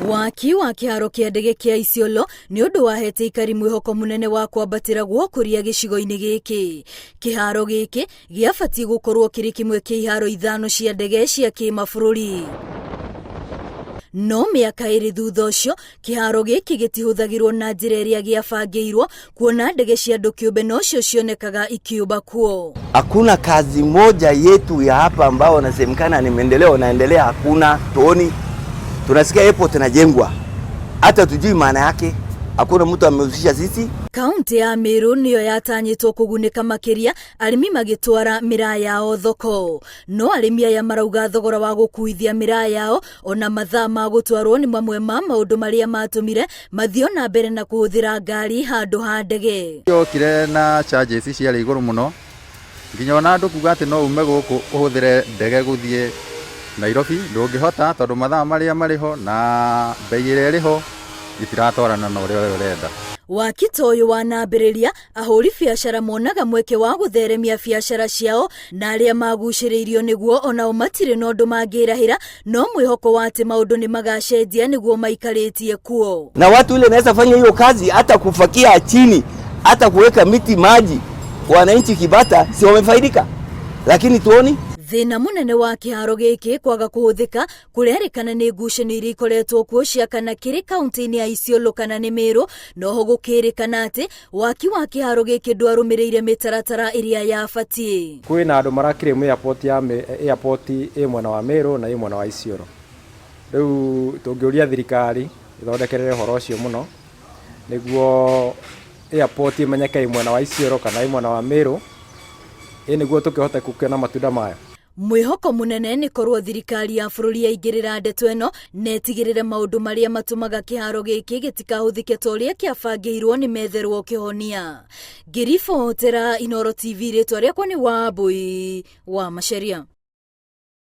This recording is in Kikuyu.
Waki wa kĩharo kĩa ndege kĩa Isiolo nĩ ũndũ wahete aikari mwĩhoko mũnene wa kwambatĩra gwa ũkũria gĩcigo-inĩ gĩkĩ. Kĩharo gĩkĩ gĩabatiĩ gũkorwo kĩrĩ kĩmwe kĩa iharo ithano cia ndege cia kĩmabũrũri. No mĩaka ĩrĩ thutha ũcio, kĩharo gĩkĩ gĩtihũthagĩrwo na njĩra ĩrĩa gĩabangĩirwo, kuona ndege cia andũ kĩũmbe nocio cionekaga ikĩũmba kuo. Hakuna kazi moja yetu ya hapa ambao wanasemekana ni maendeleo naendelea, hakuna tuoni. Tunasikia airport inajengwa, hata tujui maana yake, hakuna mtu amehusisha sisi. Kaunti ya Meru nĩyo yatanyĩtwo kũgunĩka makĩria arĩmi magĩtwara mĩraa yao thoko. No arĩmi aya marauga thogora wa gũkuithia mĩraa yao ona mathaa ma gũtwarwo nĩ mamwe ma maũndũ marĩa matũmire mathiĩ na mbere na kũhũthĩra ngari handũ ha ndege. Yokire na charges ciarĩ igũrũ mũno nginya ona andũ kuga atĩ no ume gũkũ ũhũthĩre ndege gũthiĩ Nairobi ndũngĩhota tondũ mathaa marĩa marĩ ho na bei ĩrĩa ĩrĩ ho itiratwarana na ũrĩa we ũrenda. Waki ta ũyũ wanambĩrĩria, ahũri biacara monaga mweke wa gũtheremia biacara ciao na arĩa magucĩrĩirio nĩguo onao matirĩ na ũndũ mangĩrahĩra no mwĩhoko wa atĩ maũndũ nĩ magacenjia nĩguo maikarĩtie kuo. Na watu ile naweza fanya hiyo kazi hata kufakia chini hata kuweka miti maji, wananchi Kibata si wamefaidika, lakini tuoni Thĩna mũnene wa kĩharo gĩkĩ kwaga kũhũthĩka kũrerĩkana nĩ ngucanio iria ikoretwo kuo cia kana kĩrĩ kaunti-inĩ ya Isiolo kana nĩ Meru, noho gũkĩrĩkana atĩ waki wa kĩharo gĩkĩ ndwarũmĩrĩire mĩtaratara ĩrĩa yabatiĩ. Kwĩna andũ marakire airport ya airport ĩ mwena wa Meru na ĩ mwena wa Isiolo. Rĩu tũngĩũria thirikari ĩthondekerere ũhoro ũcio mũno nĩguo airport ĩmenyeke ĩ mwena wa Isiolo kana ĩ mwena wa Meru, ĩ nĩguo tũkĩhote gũkĩona matunda mayo. Mwĩhoko mũnene nĩ korwo thirikari ya bũrũri yaingĩrĩra ndeto ĩno na ĩtigĩrĩre maũndũ marĩa matũmaga kĩharo gĩkĩ gĩtikahũthĩke ta ũrĩa kĩabangĩirwo nĩ metherwo kĩhonia. Ngĩribotera Inooro TV, rĩtwa rĩakwa nĩ Wambui wa Macharia.